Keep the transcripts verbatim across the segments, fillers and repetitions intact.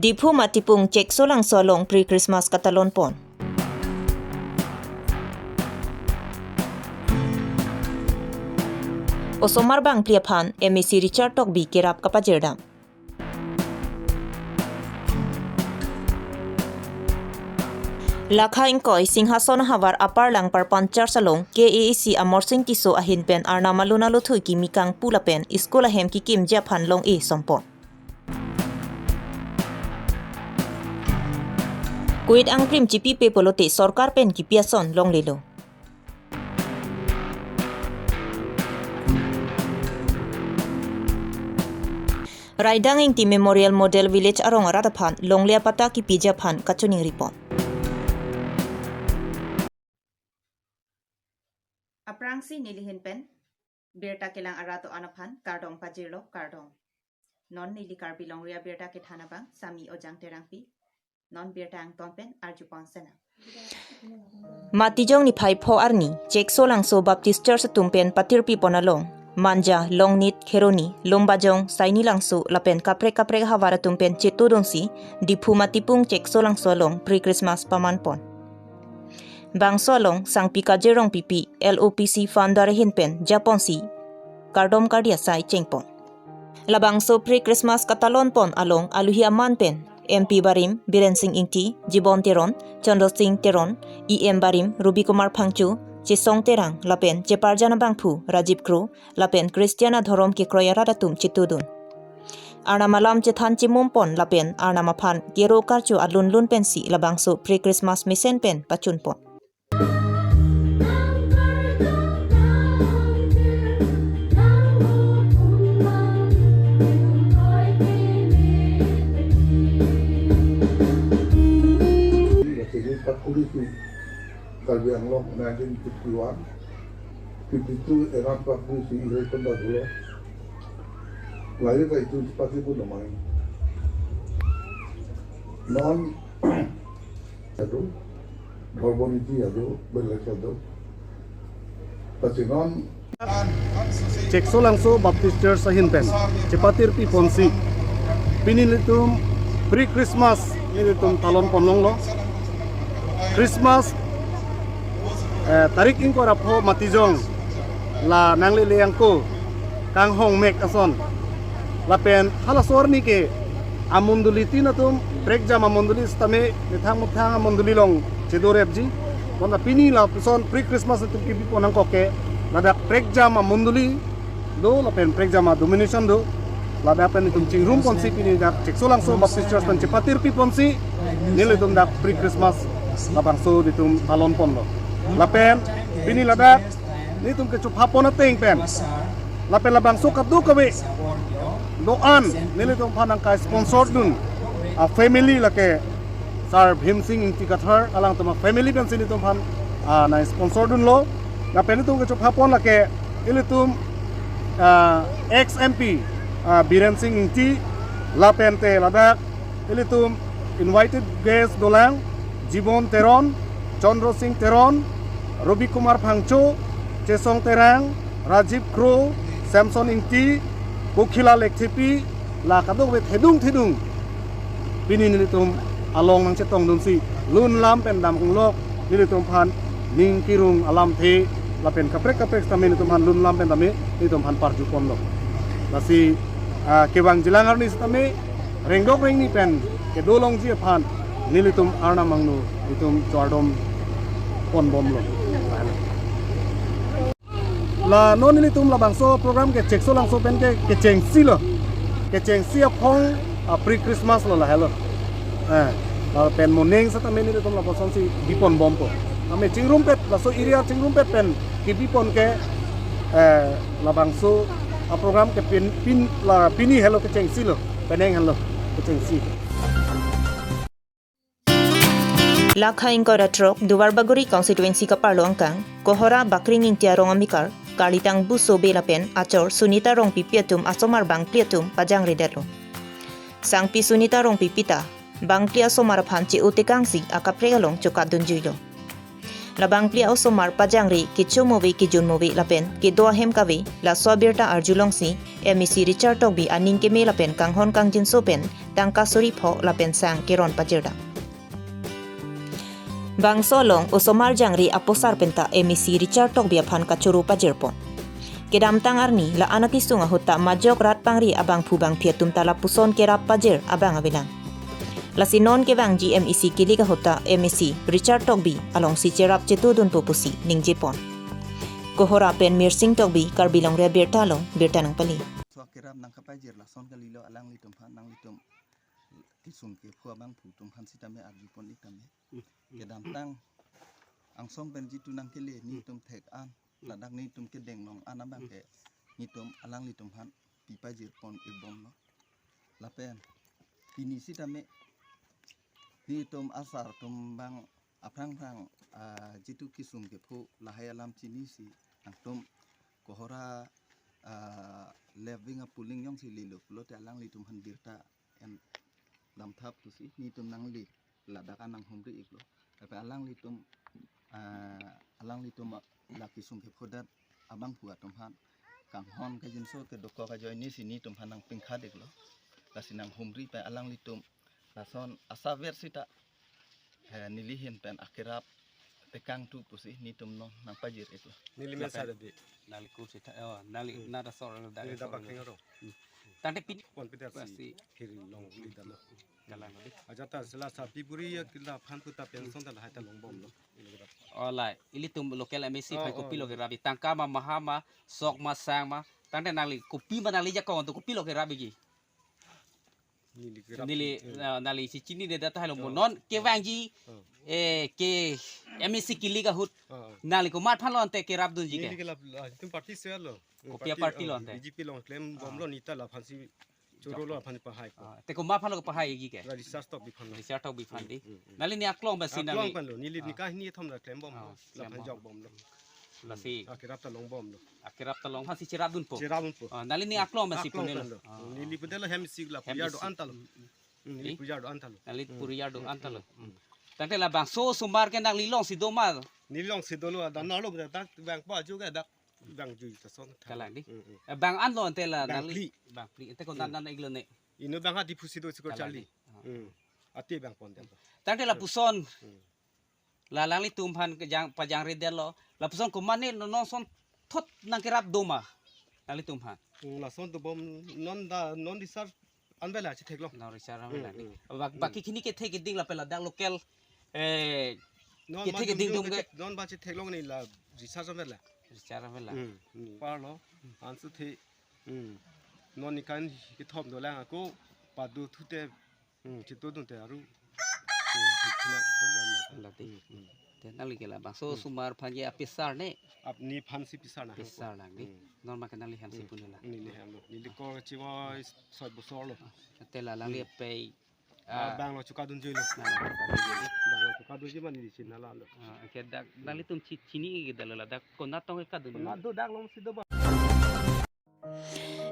Diphu Matipung Cheksolangso along pre-Christmas katalon pon. Osomar bangphli aphan M A C Richard Tokbi kerap kapajirdam. Lakha ingkoi Singhason ahavar Upper Langparpan Church along K A A C Amarsing Tisso ahin pen Arnam alun aluthui kimi kangpu lapen school ahem kekimji aphan long-e sompon. Kuit angkrim chipipe pulote sorkar pen kipi ason longlelo. Raidang Ingti Memorial Model Village arong arat aphan longle apatta kipiji aphan kachiningri pon. Aphrangsi nelihin pen birta kelang arat do-an aphan kardom pajirlo, kardom. Non neli Karbi Longri Abirta Kethan abang Sami Ojang Terangpi. Non birta angton pen arjupon senang. Matijong niphai pho arni Cheksolangso Baptist Church atum pen patirpi pon along Manja, Longnit, Kheroni, Lumbajong, Sainilangso lapen kaprek kaprek ahavar atum pen chetudunsi Diphu Matipung Cheksolangso along pre-Christmas paman pon. Bangso along Sangpi Kajir Rongpipi L O P C founder ahin pen japonsi kardom kardi asai chengpon. Labangso pre-Christmas katalon pon along aluhi aman pen M P barim Biren Sing Ingti, Jibon Teron, Chandra Sing Teron, E M barim Rubi Kumar Phangcho, Chesong Terang lapen cheparjan abangphu Rajib Kro lapen Christian adhorom kekroi arat atum chetudun. Arnam alam chethan chimum pon lapen Arnam aphan kero karcho alun lun pensi labangso pre-Christmas mesen pen pachun pon. Karbi Anglong nineteen fifty-one, fifty-two eran pak di si ihoi penda dulu. Lahir ka itu sepati pun namai. Non ado, dhormo niti ado, belek ado. Pasi non Cheksolangso Baptist Church ahin pen chepatirpi ponsi pini nelitum pre-Christmas nelitum talon pon longlo. Christmas, eh, tarik ingkoi ra pho Matijong la nanglele angko kanghong mek ason. Lapen halaso arni ke amondoli tin atum prekjam amondoli sitame methang methang amondoli along chedorepji. Bonta pini lapuson pre-Christmas atum kebi pon nangkok ke ladak prekjam amondoli do lapen prekjam adomination do. Ladak pen itum chingrum ponsi pini dak Cheksolangso Baptist Church pen chepatirpi ponsi nelitum dak pre-Christmas labangso itum talon ponlo. Lapen pini ladak nelitum kechopha pon ateng pen lapen labangso kadokave do-an nelitum aphan nangka-sponsor dun a family lake Sar Bhim Sing Ingti Kathar alangtum a family pensi nelitum aphan, ah, nang-sponsor dunlo. Lapen nelitum kechopha pon lake ilitum, ah, ex M P, ah, Biren Sing Ingti lapen te ladak ilitum invited guest dolang, Jibon Teron, Chandra Sing Teron, Rubi Kumar Phangcho, Chesong Terang, Rajib Kro, Samson Ingti, Kokhila Lekthepi, la kadokave thedung thedung pini nelitum along nangchetong dunsi lun lam pen dam hunglok nelitum aphan ning kirung alamthe lapen kaprek kaprek sitame nelitum aphan lun lam pen tame nelitum aphan parju ponlo. Lasi, ah, kevang jilang arni sitame rengdok rengni pen kedo longji aphan nelitum Arnam angno nelitum chardom ponbomlo. La non nelitum labangso program ke Cheksolangso pen ke kechengsi lo. Kechengsi aphong a pre-Christmas lo lahelo. Eh, lapen moning sitame nelitum lapusonsi bi ponbompo. Tame chingrumpet, laso area chingrumpet pen kebi pon ke, eh, labangso a program ke pin, pin, la pini helo kechengsi lo, penang helo kechengsi. Lakha ingkoi ra throk Duarbagori constituency kaparlo angkang Kohora Bakring Ingti arong amekar Karlitang Buso Bey lapen achor Sunita Rongpipi atum asomar bangphli atum pajangredetlo. Sangpi Sunita Rongpipi ta bangphli asomar aphan che-o tekangsi akaprek along chokatdunjuilo. Labang phli a-osomar pajangri, kecho move, kejun move lapen kedo ahem kave, laso abirta arjulongsi M A C Richard Tokbi aning keme lapen kanghon kangjinso pen tangka suri pho lapen sang keron pajirta. Bangso along osomar jangri aposar penta M A C Richard Tokbi aphan kachoro pajirpon. Kedamtang arni la-an akesung ahut ta majok rat pangri abangphu bangphi atum ta lapuson kerap pajir abang avelang. Lasi non kevangji M A C kilik ahut ta M A C Richard Tokbi alongsi cherap chetudunpo pusi ningjepon. Kohora pen Mirsing Tokbi, Karbi Longri Abirta along birta nangpale. So kerap nangkapajir lason kalilo alanglitum aphan, nanglitum kesung kepho abangphu atum aphan sitame arjupon ik tame. Kedamtang angsong pen jitu nangkele netum thek an, ladak netum kedeng long an abang ke netum alanglitum aphan pipajirpon ikbomlo. Lapen pini sitame netum asar atum abang aphrang phrang, ah, jitu kesung kepho lahai alam chinisi nangtum Kohora, ah, left wing a-polling jongsi lelo pulote alanglitum aphan birta en damthap pusi netum nangle ladak an nanghumri iklo. Tapi alanglitum, ah, alanglitum la kesung kepho det abangphu atum aphan kanghon kangjinso kedokok ajoine si netum aphan nangpingkhat iklo. Lasi nanghumri pen alanglitum lason asaver sita, eh, neli ahin pen akerap tekang tu pusi netum non nangpajir iklo. Neli men lapen sa dadi. Nali kursi ta, oh, nali Hmm. nada sor da Neli sor dapat da. Kengaro. Hmm. Tangte pin Pon pida pasti. Si hiri long li dalo. Kalang di. Ajata sela sapi buri ya kila phan puta pension ta lahai ta longbomlo. Ola, ilitum local M A C Oh, phai oh, kopi lo oh. Kerabi. Tangka ma, maha ma, sok ma, sang ma. Tangte nangli kopi ma nangli jakong tu kopi lo kerabi ji. Neli kerap. Neli, Hmm. na-, nangli si chinine data halo mo Oh. Non kevangji, Oh. eh, ke M A C kilik ahut. Oh, oh. Nangli komat aphan lo ante kerapdunji ke? Neli kelap, ah, itum party se lo. Hmm, Kopi party, party lo oh, ante? B J P along klembomlo Oh. neta la aphansi choro lo aphan pahai ko. Ah, te komat aphan lo pahai igi ke? La Richard Tokbi aphan lo. Richard Tokbi aphan di. Hmm, hmm, hmm. Nangli ni aklong ba si Aklong nangli. Aphan lo, neli Ah. nikah ni thom la klembomlo, Ah, la aphan klembom. Jokbomlo. Lasi. Hmm. Akerap ta longbomlo. Akerap ta long aphan si cherapdunpo. Cherapdunpo. Ah, nangli ni aklong ba si Aklong punelo. Aphan lo. Ah. Neli pudelo hem si la Hem pujar si. Do-an ta lo. Hmm. Hmm, neli Di? Pujar do-an ta lo. Nangli Hmm. Pujar do-an ta lo. Hmm. Tangte labangso osomar ke nangli alongsi doma. Neli alongsi dolo, dan nalo dak bang pa ju ke dak bang ju ta son. Kalang di. Hmm, hmm. Eh, bang an lo ante la Bang nangli. Phli. Bang phli. Ante ko Hmm. Nan nan iglo ne. Ino bang ha Diphu si do si ko Kalang charli. Di. Ah. Hmm. Ate bang pon dia. Tangte lapuson. Hmm. La nanglitum aphan kejang pajangri detlo. Lapuson komat ne non son thot nangkerap doma. Nanglitum aphan. Hmm, lason dobom non da non Richard anvela chetheklong. Non Richard anvela Hmm, di. Hmm. Bak-, Hmm. Baki kini kethe keding lapen ladak local, eh, Non kethe ba keding jum dum jum ke. Che-, non ba chetheklong ni la Richard anvela. Richard anvela. Hmm, hmm. Parlo. Ansu the. Hmm. Non nikan kethom dolang ako padu thute Hmm, chitudunte aru. Hmm, hikna koyan la. Lati. Hmm, hmm. Te nangli ke labangso Hmm. osomar aphan ke apisar ne? Ap nephan si pisar na. Pisar nang di. Hmm. Non ma ke nangli hem si Hmm. Punela. Neli hem lo. Neli ko chiwa soi bosor lo. Ah, te la nangli Hmm. Pei. Ah, Ah. Bang lo chukadunji lo. Nah, nah. Bang lo chukadunji ma neli chinala lo. Ah, ke dak Hmm. Nanglitum chi-, chini ke dalo ladak konat tong ke kadun. Konat do dak alongsi do ba.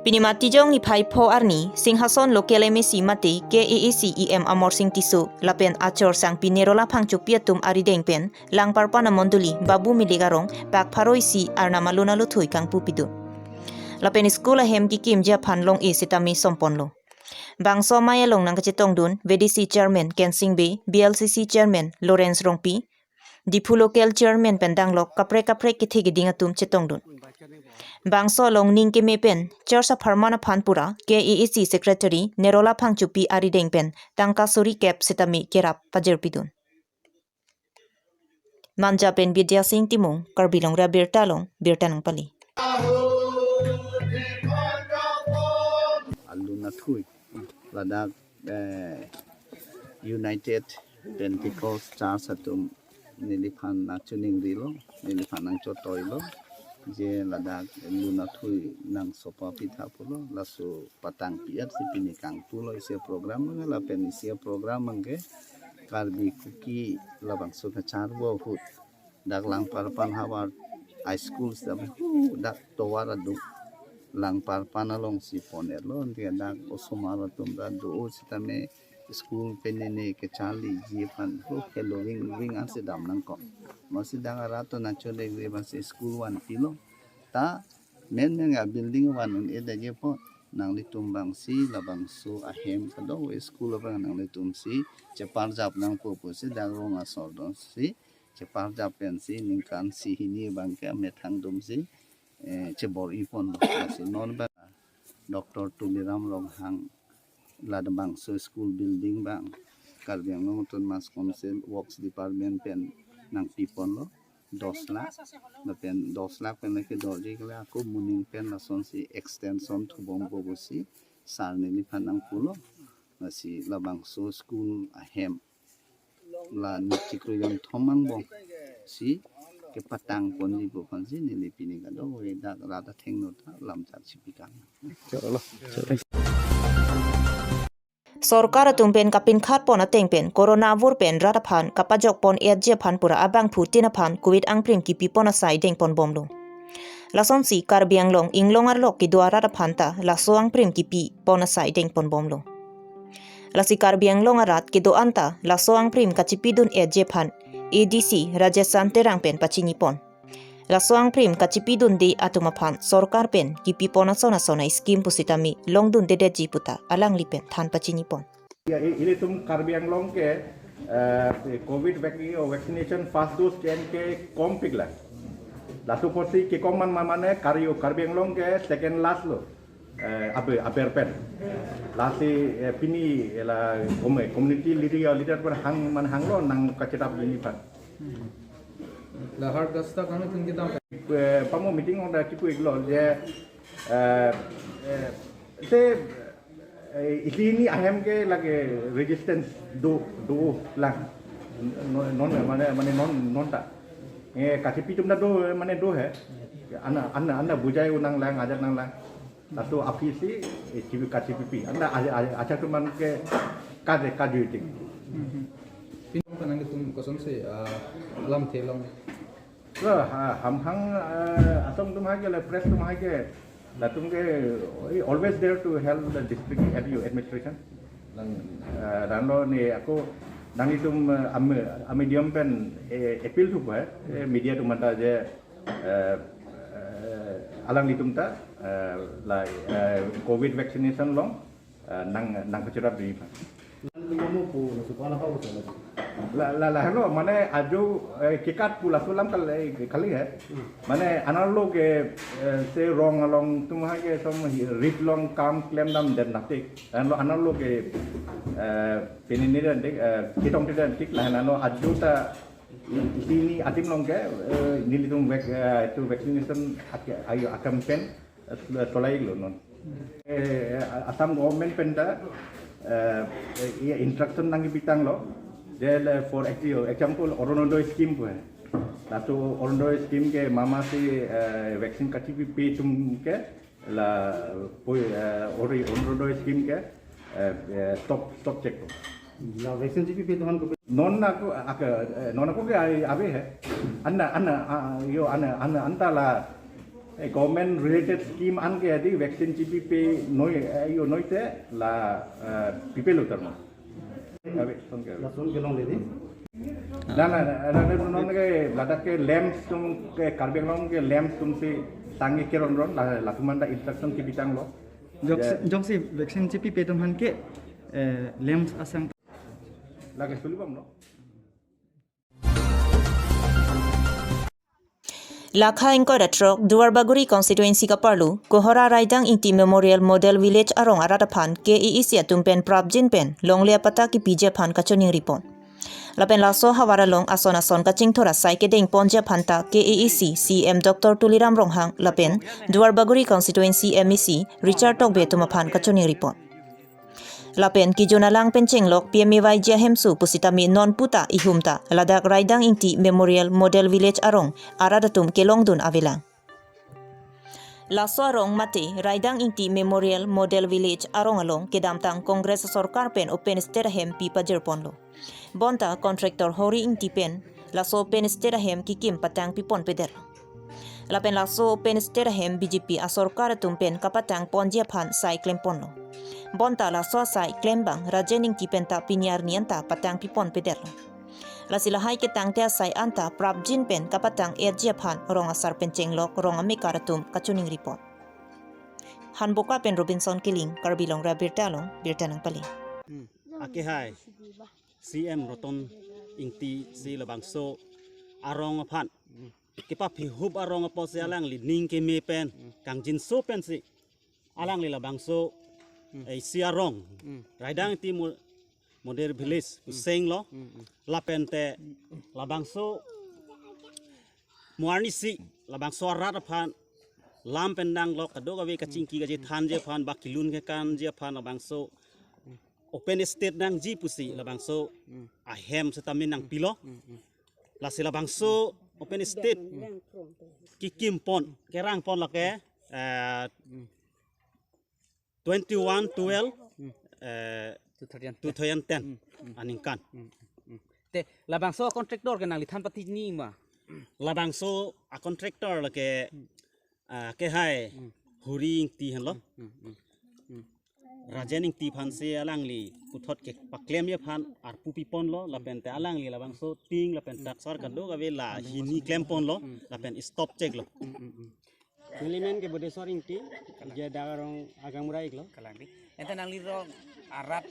Pini Matijong niphai pho arni, Singhason local M A C mate K A A C E M Amarsing Tisso, lapen achor sangpi Nirola Phangchopi atum arideng pen, Langparpan amondoli, Babu Milik arong, pak pharo isi arnam alun aluthui kangpu pidun. Lapen school ahem kekimji aphan long-e sitame somponlo. Bangso amei along nangkachetongdun, V D C Chairman Kensing Bey, V L C C Chairman Lawrence Rongpi, Diphu local chairman pen danglok kaprek kaprek kethe keding atum chetongdun. Bangso along ning keme pen, church apharman aphan pura, K A A C secretary, Nirola Phangchopi arideng pen, tangka suri kep sitame kerap pajirpidun. Manja pen Bidya Singh Timung, Karbi Longri Abirta along, birta nangpale. Alun athui, ladak, eh, United Pentecost Church atum neliphan nangchiningrilo, neliphan nangchotoilo, je ladak alun athui nangsopa pitha pulo, laso patang pi-et si pini kangpulo isi program, lapen isi program abangke Karbi Kuki labangso kacharvo ahut dak Langparpan havar high school sitame hu dak tovar aduk Langparpan alongsi pon-etlo, anke dak osomar atum ta do sitame School penene kecharliji aphan, oh, ke loving, loving ansi dam nangkok. Masi dak arat atum nangchode ave basi school vanpilo. Ta menmen a building van un-edetji apot nanglitum abangsi labangso ahem kadokave school abang nanglitumsi cheparjap nangpo pusi dak rong asor dosi cheparjap pensi ningkan isi hini abangke amethang atumsi, eh, chebor-i ponlo. Lasi non abang Doctor Tuliram Ronghang labangso school building abang Karbi Anglong Autonomous Council Works Department pen nangpiponlo dos lakh. Lapen dos lakh pen lake dorji kele ako moning pen lasonsi extension thubompo pusi sar neliphan nangpulo. Lasi labangso school ahem la ningkan chiklo jonthom angbongsi kepatang ponji pu aphansi neli pini kadokave dak rat athengno ta lamchak chipikang. Sorkar atum pen kapinkhat pon ateng pen corona avur pen rat aphan kapajok pon-etji aphan pura abangphutin aphan Covid angprim kipipon asai dengponbomlo. Lasonsi Karbi Anglong inglong arlo kedo arat aphan ta laso angprim kipipon asai dengponbomlo. Lasi Karbi Anglong arat kedo-an ta laso angprim kachipidun-etji aphan A D C Rajesh Shan Terang pen pachinipon. Laso angprim kachipidunde atum aphan sorkar pen kipipon ason ason a-scheme pusitame longdundedetji puta alangli pen than pachinipon. Ya, i- ilitum Karbi Anglong ke, eh, Covid vac- vaccination first dose ke ke kompiklo. Laso apotsi kekom man man mane Karbi Karbi Anglong ke second last lo. Eh, abe aber pen. Lasi, eh, pini la kom- community leader leader pen hang man hanglo nangkachedap pini pan. Lahar dasta kami tun kita. Eh, pamo meeting ong da kipu iglo je, eh, eh, se, eh, isi hini ahem ke lake resistance do do lang. Non non mane mane non non ta. Eh, kachipi atum ta do mane do he. Ana ana ana bujai unang lang, ajak nang lang. Laso aphi si, eh, chibi kachipipi. Anda aja aja aja atum man ke kaje kaje ting. Pini kanang itum kosonsi, ah, lamthe long. Lo ha- hamhang, eh, atum atum hai ke le press atum hai ke latum ke, eh, always there to help the district A D O administration. Nang, eh, dan lo ni ako nanglitum, eh, am- a medium pen, eh, appeal thupo he, eh, media atum anta je, eh, eh, alanglitum ta, eh, la, eh, Covid vaccination along, eh, nang nangkachedapji aphan. Nang tinggal mo po na supa na pa po sa lagi. La la la hello mane ajo, eh, kekat pu laso alam kal- eh, kali he. Mane anerlo ke, eh, se rong along atum hai ke som hi- rit along kam klem dam den natik. Anerlo anerlo ke, eh, pini ni den tik, eh, ketong ti den tik lahenlo ajo ta isi hini adim along ke, eh, nelitum vac- eh, itu vaccination ak- ayo akam pen, eh, sol- solailo non. Eh, Assam government pen ta, eh, eh, instruction nangkepitanglo. Jele for ex- example Orunodoi scheme pu he. Laso Orunodoi scheme ke mama si, eh, vaccine kachipipe atum ke la poi, eh, ori Orunodoi scheme ke, eh, eh, stop stop chekpo. La vaccine chipipe atum aphan ko. Non ako ak- eh, non ako ke ai ave he. Anda anda, ah, yo anda anda anta la, eh, government related scheme an ke di vaccine chipipe noi, eh, yo noi te la, eh, pipelo tarma. Ave son ke. Lason kelongle di. Na na na na na non ke ladak ke LAMPS atum ke Karbi Anglong ke LAMPS atum si tangke keron ron la latum anta instruction kepitanglo. Jok jok si vaccine chipipe atum aphan ke, eh, LAMPS asang. Lake sulibomlo. Lakha ingkoi ra throk Duarbagori constituency kaparlu Kohora Raidang Ingti Memorial Model Village arong arat aphan K A A C atum pen prapjin pen longle apatta kipiji aphan kachoningri pon. Lapen laso havar along ason ason kachingthur asai kedengponji aphan ta K A A C C E M Doctor Tuliram Ronghang lapen Duarbagori constituency M A C Richard Tokbi atum aphan kachoningri pon. Lapen kejun alang pen chenglok P M A Y G ahemso pusitame non puta ihum ta ladak Raidang Ingti Memorial Model Village arong arat atum kelongdun avelang. Laso arong mate Raidang Ingti Memorial Model Village arong along kedamtang Congress sorkar pen open stage ahem pi pajirponlo. Bonta contractor Hori Ingti pen laso open stage ahem kikim patang pipon peder. Lapen laso open stage ahem B J P asorkar atum pen kapatang ponji aphan sai klem ponlo. Bonta laso asai klem abang Rajen Ingti pen ta pini arni anta patang pipon pedetlo. Lasi lahai ketangte asai anta prapjin pen kapatang erji aphan rong asar pen chenglok rong amekar atum kachiningri pon. Hanboka pen Robinson Kiling, Karbi Longri Abirta along birta nangpale. Hmm. Akehai C M Roton Ingti si labangso arong aphan, kepaphihup arong apotsi alangli ning keme pen, kangjinso pensi alangli labangso, eh, isi arong, Raidang Ingti mo-, Model Village kusenglo. Lapente labangso mo arnisi labangso arat aphan lam pen danglok, kadokave kachingki kachethanji aphan ba kelun kekanji aphan labangso open stage nangji pusi labangso ahem sitame nangpilo. Lasi labangso open stage kekim pon, kerang pon lake, eh, twenty one twelve, eh, two thousand ten. Two thousand ten aningkan. Te labangso contractor ke nangli than pati ni ma? Labangso a contractor lake, ah, kehai Huri Ingti henlo. Rajen Ingti aphansi alangli puthot kepaklemji aphan arpu piponlo, lapente alangli labangso tin lapen taksar kadokave la hini klem ponlo, lapen stop cheklo. Neli men ke Bodeswar Ingti, je dak arong Agangbura iklo. Kalang di. Ente nangli rong arat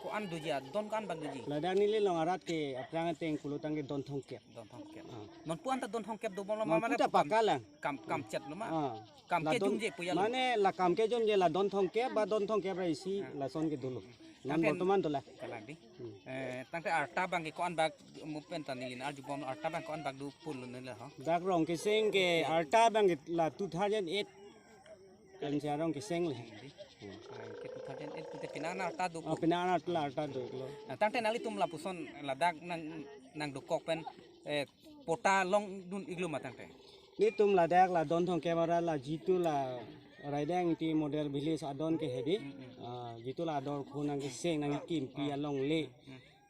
ko-an doji, adon ko-an bak doji? Ladak neli long arat ke aphrang ateng pulotangte don thomkep. Don thomkep. Ah. Non pu anta don thomkep dobom lo. Non mane pu ta pakka lang. Kam, kam chet lo ma. Ah. Kam ke jumje pu ya lo. Mane la kam ke jumje la don thomkep ba don thomkep ra isi lason ke dolo. Non tangte bortoman dola. Kalang di. Hmm. Eh, tangte arta abang ke ko-an bak mo pen ta neli arjubom, arta abang ko-an bak do pulo neli ho. Dak rong keseng ke arta abang ke la two thousand eight. Kan si arong keseng le. Di. Hmm. Ah, ke two thousand eight pute pina arta do. Oh, pina arta la arta do lo. Nah, tangte nanglitum lapuson ladak nang, nangdokok pen, eh, patta longdun iklo ma tangte? Netum ladak la don thomkep arat la jitu la Raidang Ingti Model Village adon ke hedi. Ah, jitu la ador khu nangkeseng nangkekimpi alongle.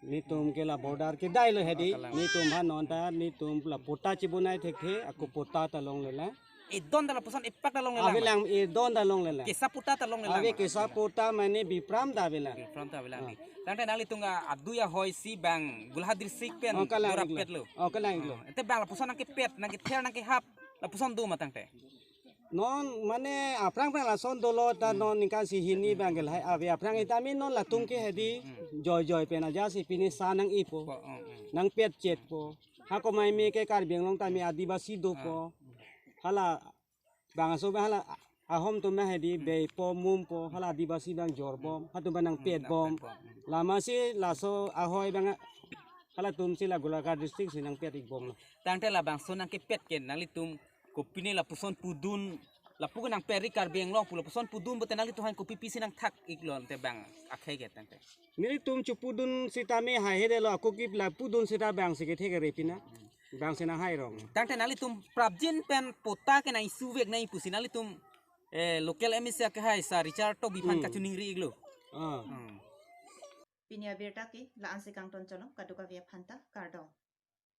Netum ke la border kedai lo hedi. Oh, kalang. Netum aphan non ta netum la patta chibonai thekthe, ako patta ta longle la. Edon ta lapuson epak ta longle lang. Avelang, edon ta longle lang. Kesa patta ta longle lang. Ave kesa patta mane bipram ta avelang. Bipram ta avelang di. Tangte nanglitum adui ahoi si bang Golaghat district pen. Oh, kalang iklo. Dorap pet lo. Oh, kalang iklo. Oh, ente bang lapuson nangkepet, nangkether, nangkehap lapuson do ma tangte? Non mane aphrang aphrang lason dolo ta non ningkan si hini bang ke lahai ave aphrang itame non latum ke hedi joi joi pen aja si pini sa nang-ipo. Po, oh, oh. Nangpet chetpo. Hako mai me ke Karbi Anglong tame Adivasi dopo. Hala bangso bang hala ahom atum bang hedi beipo mumpo, hala Adivasi bang jorbom, hatum bang nangpetbom. Nangpetbom. Lama si laso ahoi bang halatum si la Golaghat district si nangpet ikbomlo. Tangte labangso nangkepet ke nanglitum kopine lapuson pudun, lapu ke nangpet ri Karbi Anglong pu lapuson pudun pute nanglitum aphan kopi pisi nangthak iklo ante bang akhei ke tangte? Nelitum chepudun sitame hai hede lo, ako ke la pudun sita bang si kethe kere pina. Bang si nanghai rong. Tangte nanglitum prapjin pen patta ke nang-isuvek nang pusi nanglitum, eh, local M A C akehai sir Richard Tokbi aphan kachiningri iklo. Ah. Hmm. Pini abirta ke la-an si kangton cholo, kadokave aphanta kardom.